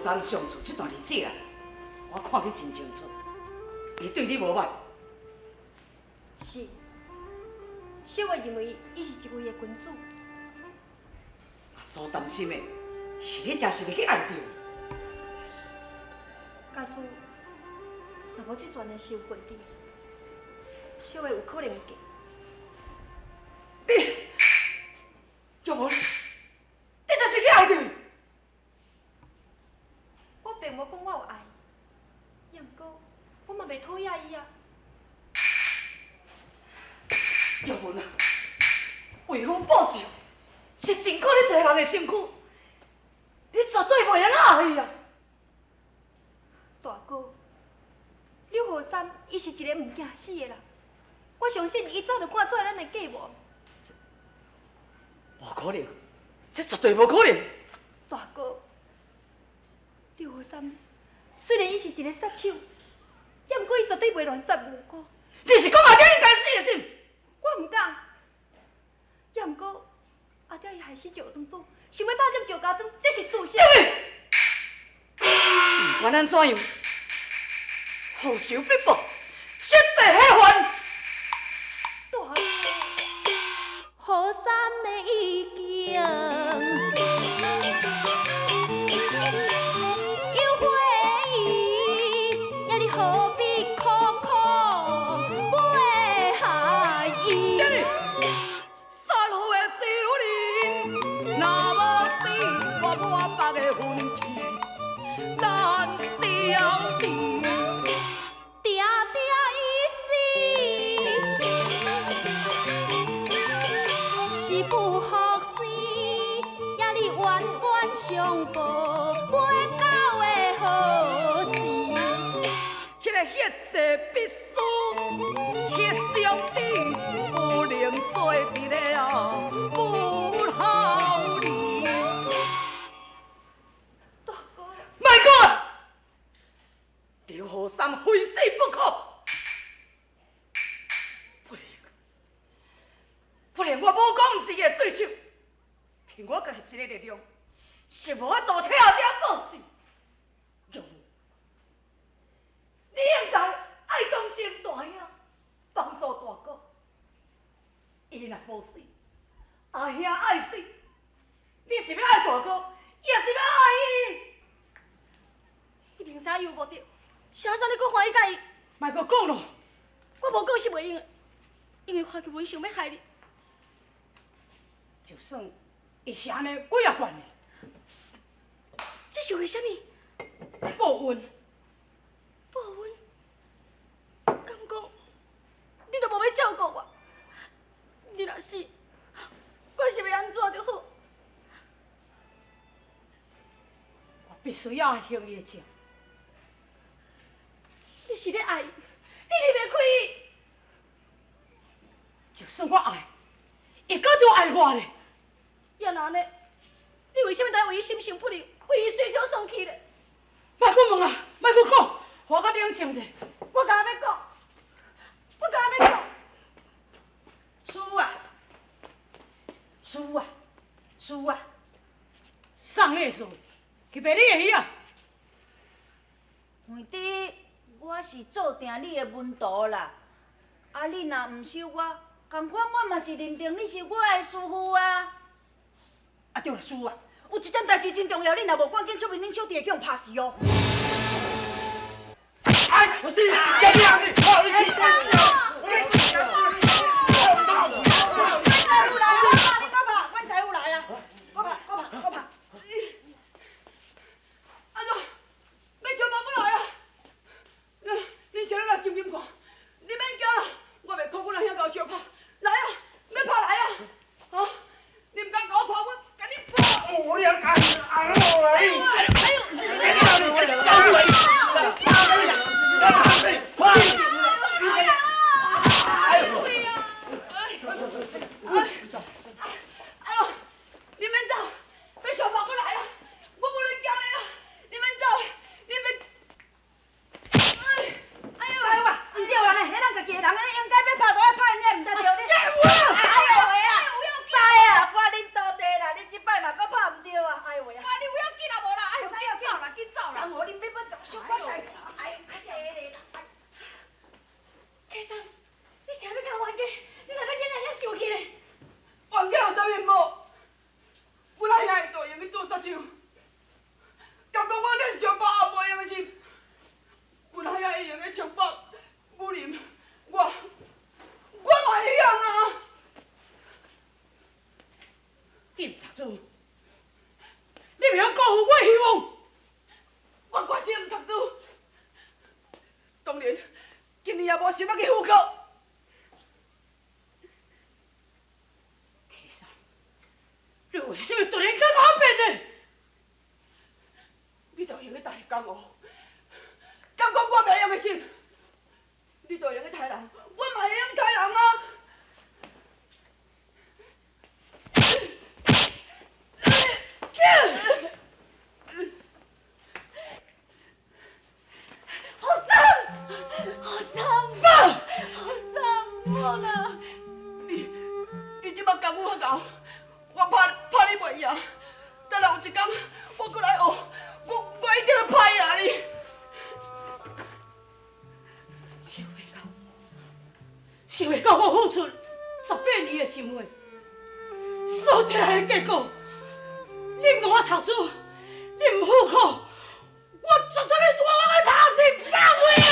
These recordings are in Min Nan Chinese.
三相處這段日子啊，我看得真清楚，伊對你無䆀。是，小慧認為伊是一位的君子。所擔心的是你真是會去愛著。假使若無這全的身份佇，小慧有可能會嫁。你，玉文，你這是去愛著伊？我並無講我有愛，也毋過我嘛袂討厭伊啊。玉文啊，為父報仇是真靠你一個人的身軀，你絕對袂用愛伊啊！大哥，劉和三伊是一個毋驚死的人，我相信伊早就看出來咱的計謀。無可能，這絕對無可能！大哥，劉和三雖然伊是一個殺手，也毋過伊絕對袂亂殺無辜。你是講阿嗲應該死的是？我毋敢，也毋過阿嗲伊害死趙莊主，想欲霸佔趙家莊，這是事實。毋管按怎樣，報仇必報，實際還還。大哥，何三的已經有悔意，呀你何必苦苦背害伊？殺父的仇人，若無死，我滿腹的恨氣難消除。定定伊死，是不服生，呀你冤冤相報，袂到的好事。彼个血債必須血相抵，不能做一个不孝兒。大哥，莫講，劉和三非死不可。不然，不然我武功毋是伊的對手，憑我家己一個力量，是無法度替阿嗲報仇。玉你應該愛同情大兄，幫助大哥。伊若無死，阿兄愛死，你是欲愛大哥，抑是欲愛伊？你明知伊有目的，是按怎你閣歡喜佮伊？莫閣講咯，我無講是袂用的，因為華玉文想欲害你。就算伊是按呢幾仔願意。這是為啥物？報恩。報恩？敢講你都無欲照顧我？你若死，我是欲按怎就好？我必須要還伊的情。你是咧愛伊，你離袂開伊。就算我愛，伊閣都愛我咧。也若按呢，你為啥物愛為伊心神不寧，為伊垂頭喪氣咧？莫閣問啊，莫閣講，予我較冷靜者。我敢若欲講，我敢若欲講。師父啊，師父啊，師父啊，送你的事，去賣你的魚啊！惠弟，我是做定你的門徒啦。啊，你若毋收我，仝款我嘛是認定你是我的師父啊。啊對啦，師父啊，有一件代誌真重要，你若無趕緊出面，恁小弟會去予拍死哦。哎，不是，這樣是，我你是。阮師傅來啊！你閣拍，阮師傅來啊！閣拍，閣拍，閣拍。按怎？欲相報過來啊！恁先來金金看，你免驚啦，我袂靠阮阿兄共相拍。來啊，欲拍來啊！啊，你毋敢共我拍，我共你拍！哦，你還敢？哎呦！哎呦！哎呦！你搞什麼？你！你毋讀書，你袂曉辜負我的希望。我決心毋讀書。當然，今年也無想欲去赴考。其實，你為啥物突然間改變呢？你都會用得踏入江湖，敢講我袂用的心？你都會用得刣人，我嘛會用刣人啊！何三，何三，何三，莫啦！你這擺功夫較𠢕，我拍拍你袂贏。等下有一工，我閣來學，我一定會拍贏你。想袂到，想袂到，我付出18年的心血，所得來的結果，你毋予我讀書，你毋赴考，我絕對欲我愛拍死拍死啊！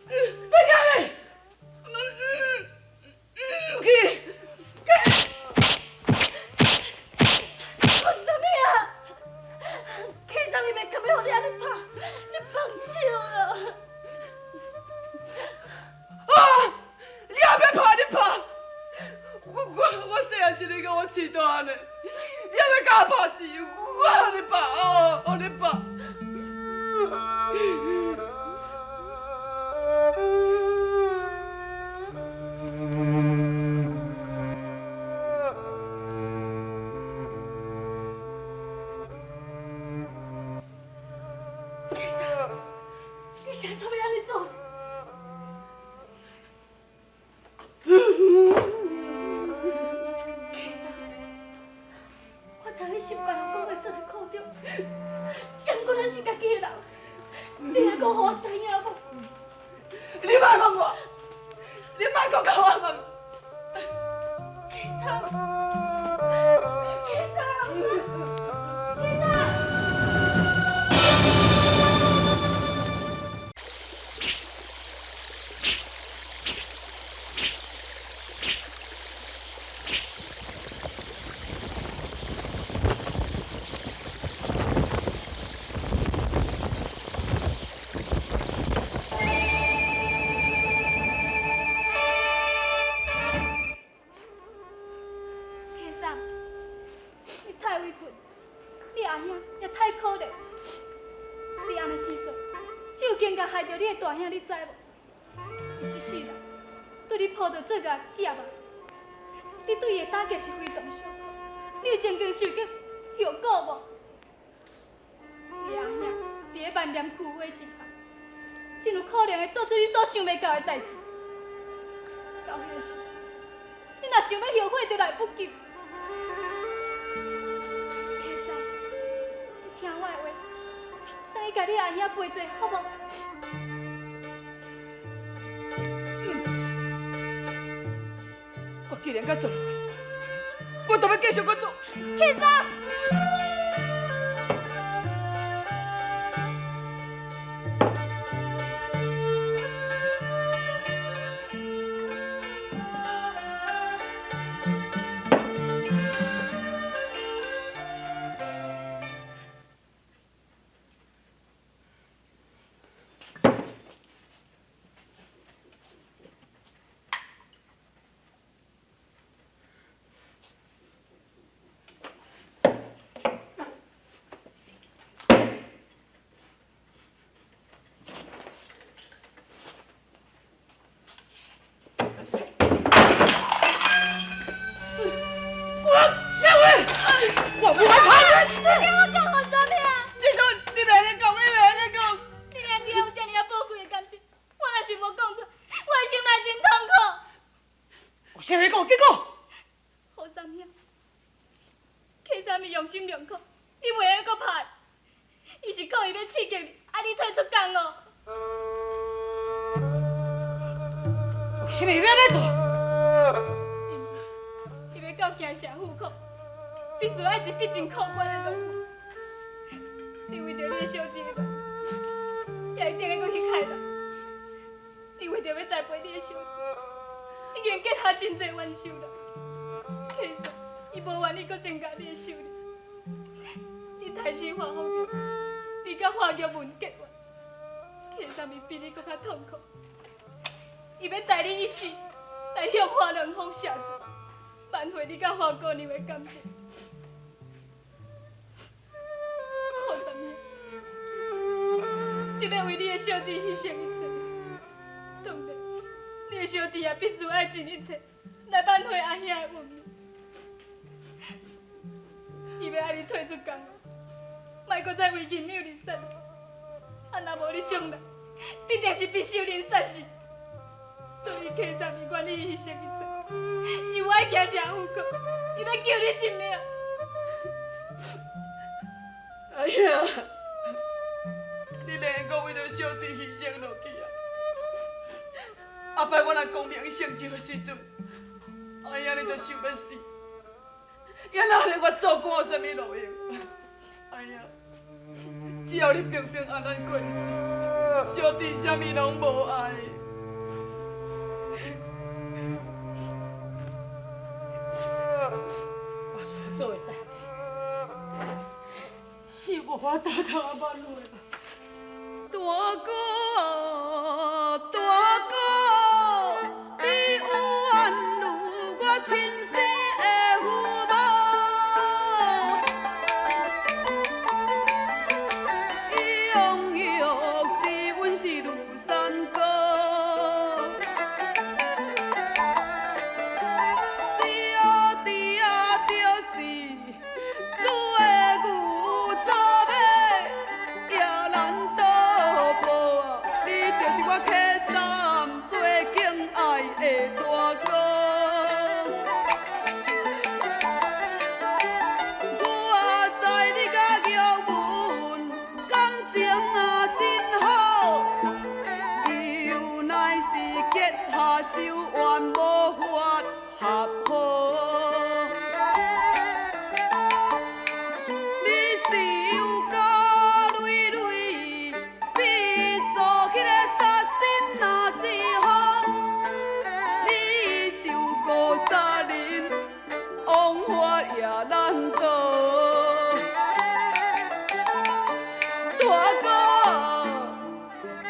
別去你！唔去！我啥物啊？其實伊袂可欲予你按呢拍，你放手啦！啊！你也欲拍你拍！我細漢時你共我飼大漢的，你也欲共我拍死？我予你拍哦，予你拍！其實你是按怎欲按呢做？其實我知你心肝頭講袂出的苦衷，也毋過咱是家己的人，你會講予我知影無？你莫問我，你莫閣共我問。其實，其實，其實。其實，你太委屈，你阿兄也太可憐。你按呢死做，只有更加害著你的大兄，你知無？伊這世人對你抱著最大的寄望，你對伊的打擊是非同小可，你有曾經想過後果無？你阿兄佇咧萬念俱灰之下，真有可能會做出你所想袂到的代誌。到彼个時陣，你若想欲後悔，就來不及。其實，你聽我的話，轉去共你阿兄賠罪，好無？我既然閣做落去，我就欲繼續閣做。其實。我小妹，我不爱拍你。你听我講予啥物啊？這陣你袂按呢講，你袂按呢講。你爾對我有遮爾寶貴的感情，我若是無講出，我的心內真痛苦。有啥物講結果？何三兄，其實是用心良苦，你袂用閣拍伊，伊是故意欲刺激你，愛你退出江湖。有啥物欲按呢做？伊欲到京城赴考，必須愛一筆真可觀的論文。你為著你的小弟的，也一定會閣去開朗。你為著欲栽培你的小弟，已經結下真濟冤仇啦。其实伊無願意閣增加你的收入。你殺死華福玉，你佮華玉文結怨，其實伊比你閣較痛苦。伊欲代你一死來向華良峰謝罪，挽回你佮華姑娘的感情。好三兄，你欲為你的小弟犧牲一切，當然，你的小弟也必須愛盡一切來挽回阿兄的顏面。伊欲愛你退出江湖，莫閣再為銀兩而殺你。啊，若無你將來必定是被仇人殺死。所以客三伊願意犧牲一切，伊無愛行社虎口，伊欲救你一命。阿兄，你免閣為著小弟犧牲落去啊！後擺我若功名成就的時陣，阿兄你就想欲死。也若咧，我做官有啥物路用？哎呀，只要你平平安安過日子，小弟啥物攏無愛。我所做的代誌，是無法度通挽回。大哥，大哥，你猶如我親生的父母。養育之恩是如山高，小弟啊，就是煮的牛做马，也难倒报啊！你就是我客三最敬爱的大哥。我知你佮玉文感情啊真好，又乃是結下仇怨無法合好。你是有家累累，變做彼个殺身啊之風，你受過殺人，枉法也難逃。大哥，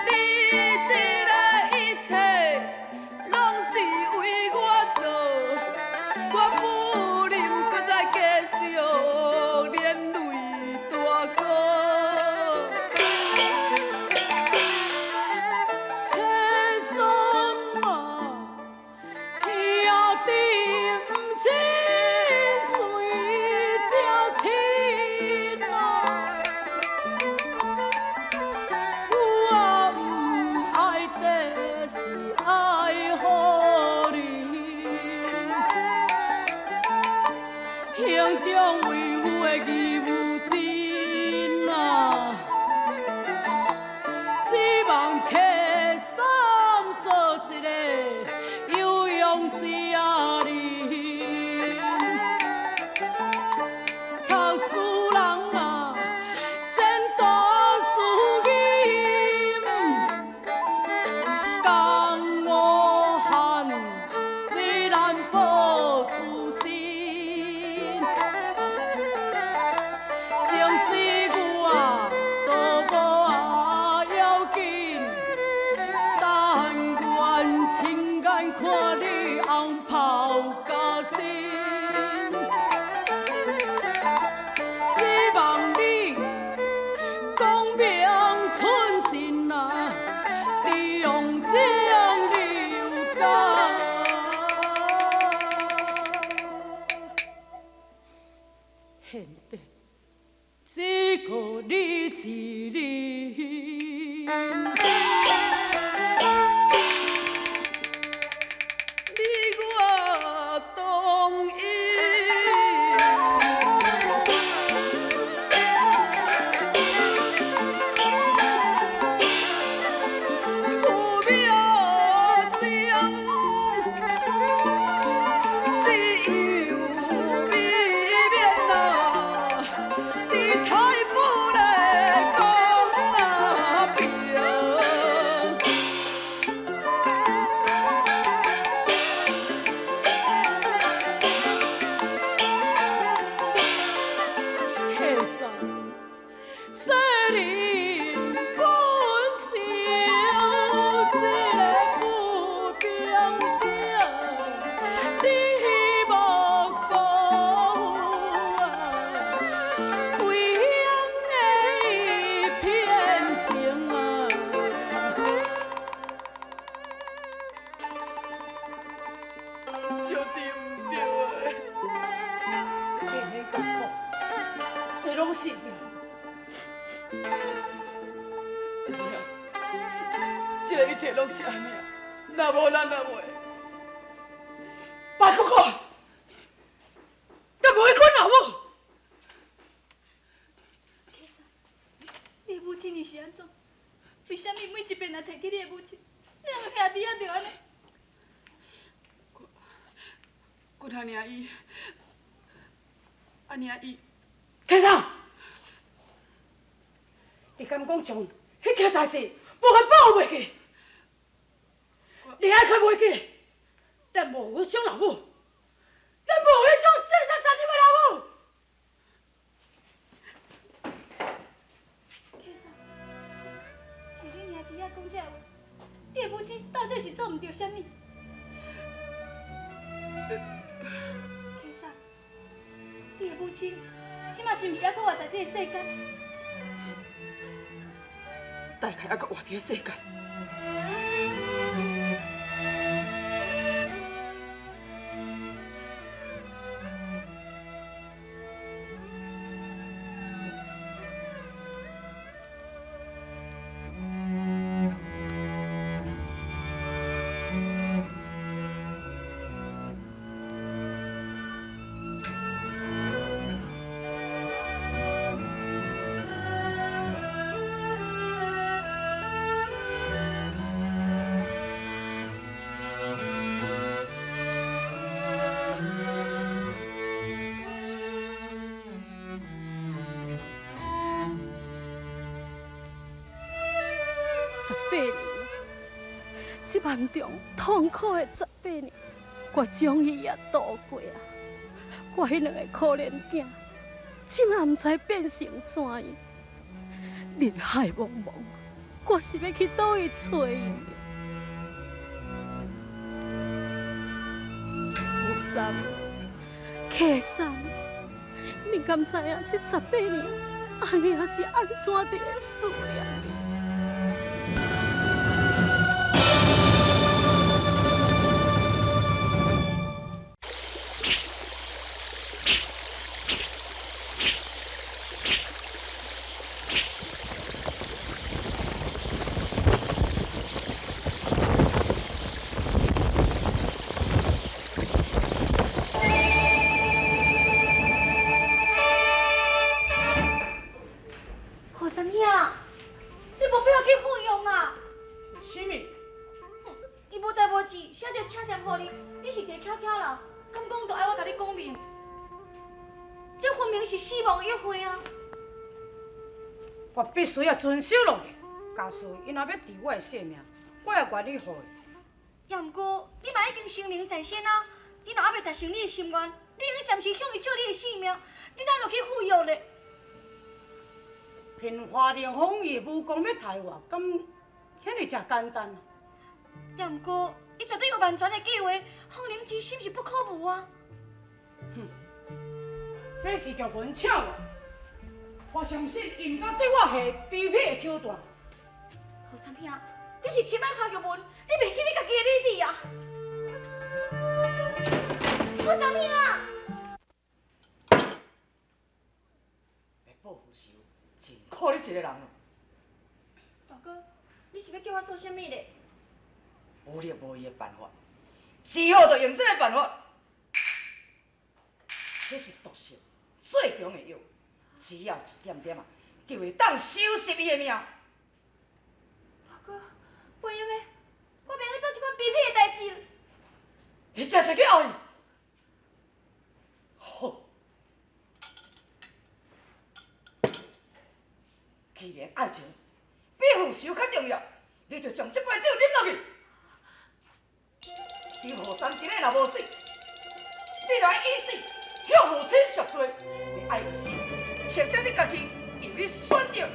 你這个一切攏是為我做，我不忍閣再繼續連累大哥。客三啊，兄弟毋亲，谁才親啊？我毋愛的是愛予你，胸中為父的義務真啊，只望客三做一个有用之人。讀書人啊，前途似錦，江湖漢雖難保自身，生死我都無要緊，但願親眼看你紅袍加身。只望你功名寸盡啊，伫用情留家。現在只顧你一人。你我同意。有名声，只有美面啊，是太傅咧讲啊平。拢实现。这个一切拢是按呢，若无咱的话，拜托我，你无去阮老母。启三，你的母亲伊是按怎？为啥物每一遍若提起你的母亲，两个兄弟仔就按呢？阮阿娘伊，阿娘伊，启三，你敢讲将彼件代志无法放袂记？你爱较袂记，咱无彼种老母，咱无彼种这么残忍的老母。启三，听恁兄弟仔讲这话，你的母亲到底是做毋著啥物？启三，你的母亲这马是毋是犹阁活在这个世间？大概犹阁活伫个世间。 18年了，这漫长痛苦的18年，我终于也度过啊！我彼两个可怜囝，这马毋知变成怎样。人海茫茫，我是欲去佗位揣𪜶？吴三、启三，你敢知影这18年，阿娘是按怎伫咧思念你？我必须要遵守落去。假使伊若欲治我的性命，我也愿意予伊。也毋过，你嘛已经声明在先啊！你若犹未达成你的心愿，你应该暂时向伊借你的性命，你哪就去赴约咧？凭华凌风伊的武功欲杀我，敢遐尔诚简单？也毋过，伊绝对有万全的计划，放任之心是不可无啊！哼，这是玉文请我。我相信伊毋敢对我下卑鄙的手段。何三兄，你是深爱夏玉文，你袂失你家己的理智啊！何三兄，欲报父仇，真靠你一个人咯。大哥，你是欲叫我做啥物咧？无力无伊的办法，只好就用这个办法。这是毒性最强的药。只要一点点啊，就会当收拾伊的命。大哥，袂用的，我袂去做这款卑鄙的代志。你这是去爱伊？好，既然爱情比复仇较重要，你就将这杯酒饮落去。张雨山今日若无死，你就爱以死向父亲赎罪，你爱伊死。或者你家己，由你选择